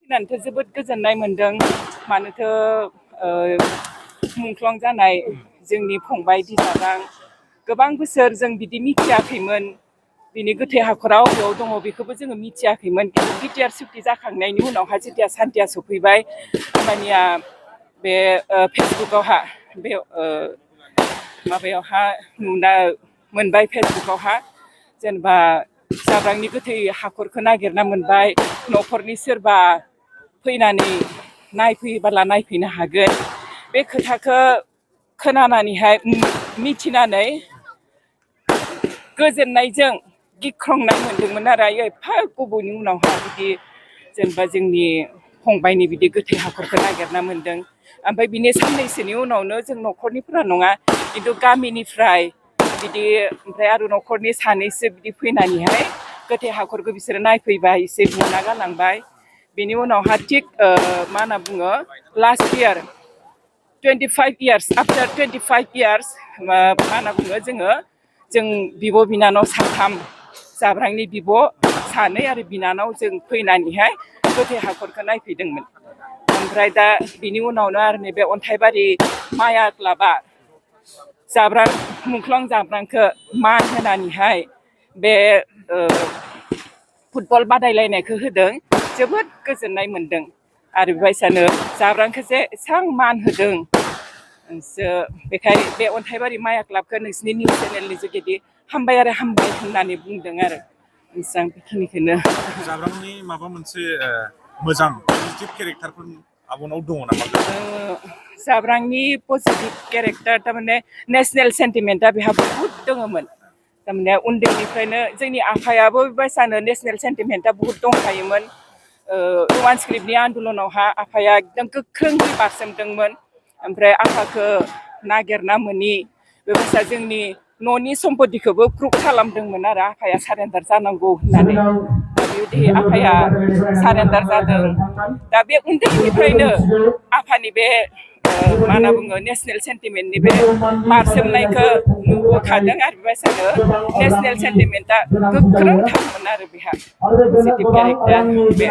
फैनानैथ' जोबोद गोजोननाय मोनदों मानोथो मुंख्लं जानाय जोंनि फंबाय दिजारां गोबां बोसोर जों बिदि मिथियाखैमोन बिनि गोथै हाखराव बेयाव दङ बेखौबो जोङो मिथियाखैमोन बिटिआर सुक्ति जाखांनायनि उनावहा जेथिया सान्थिया सफैबाय होमबानिया बे फेसबुकआवहा बे माबायावहा नुना मोनबाय फेसबुकआवहा जेनेबा जाब्रांनि गोथै हाखरखौ नागिरना मोनबाय न'खरनि सोरबा फैनानै नायफैयोबोला नायफैनो हागोन बे खोथाखौ खोनानानैहाय मिथिनानै गोजोननायजों गिख्रंनाय मोन्दोंमोन आरो एफा गोबावनि उनावहा बिदि जेनेबा जोंनि फंबायनि बिदि गोथै हाखरखौ नागिरना मोन्दों ओमफ्राय बिनि साननैसोनि उनावनो जों न'खरनिफोरा नङा खिन्थु गामिनिफ्राय बिदि ओमफ्राय आरो न'खरनि सानैसो बिदि फैनानैहाय गोथै हाखरखौ बिसोरो नायफैबाय एसे बुना गालांबाय बेनि उनावहा थिग मा होनना बुङो last year 25 years after 25 years मा होनना बुङो जों बिब' बिनानाव साथाम जाब्रांनि बिब' सानै आरो बिनानाव जों फैनानैहाय गोथै हाखरखौ नायफैदोंमोन ओमफ्राय दा बिनि उनावनो आरो नैबे अन्थाइबारि माया क्लाबा जाब्रां मुंख्लं जाब्रांखौ मान होनानैहाय बे फुटबल बादायलायनायखौ होदों जोबोद गोजोननाय मोन्दों आरो बेबायसानो जाब्रांखौ जे एसां मान होदों बेखाय बे अन्थाइबारि माया क्लाबखौ नोंसिनि निउस चेनेलनि जुगेदि हामबाय आरो हामबाय होननानै बुंदों आरो आं बेखिनिखौनो जाब्रांनि माबा मोनसे मोजां पजिटिभ केरेक्टारफोर आब'नाव दङ नामा जाब्रांनि पजिटिभ केरेक्टार थारमाने नेसनेल सेन्टिमेन्टआ बेहा बहुद दङमोन थारमाने उन्दैनिफ्रायनो जोंनि आफायाबो बेबायसानो नेसनेल सेन्टिमेन्टआ बहुद दंखायोमोन रमान स्क्रिप्टनि आन्दलनावहा आफाया एकदम गोख्रोङै बारसोमदोंमोन ओमफ्राय आफाखौ नागिरना मोनि बेबायसा जोंनि न'नि सम्पतिखौबो प्रुभ खालामदोंमोन आरो आफाया सारेन्डार जानांगौ होननानै बेबायदि आफाया सारेन्डार जादों दा बे उन्दैनिफ्रायनो आफानि बे मा होनना बुङो नेसनेल सेन्टिमेन्टनि बे बारसोमनायखौ नुबोखादों आरो बेबायसानो नेसनेल सेन्टिमेन्टआ गोख्रोंथारमोन आरो बेहा पजिटिभ केरेक्टार बे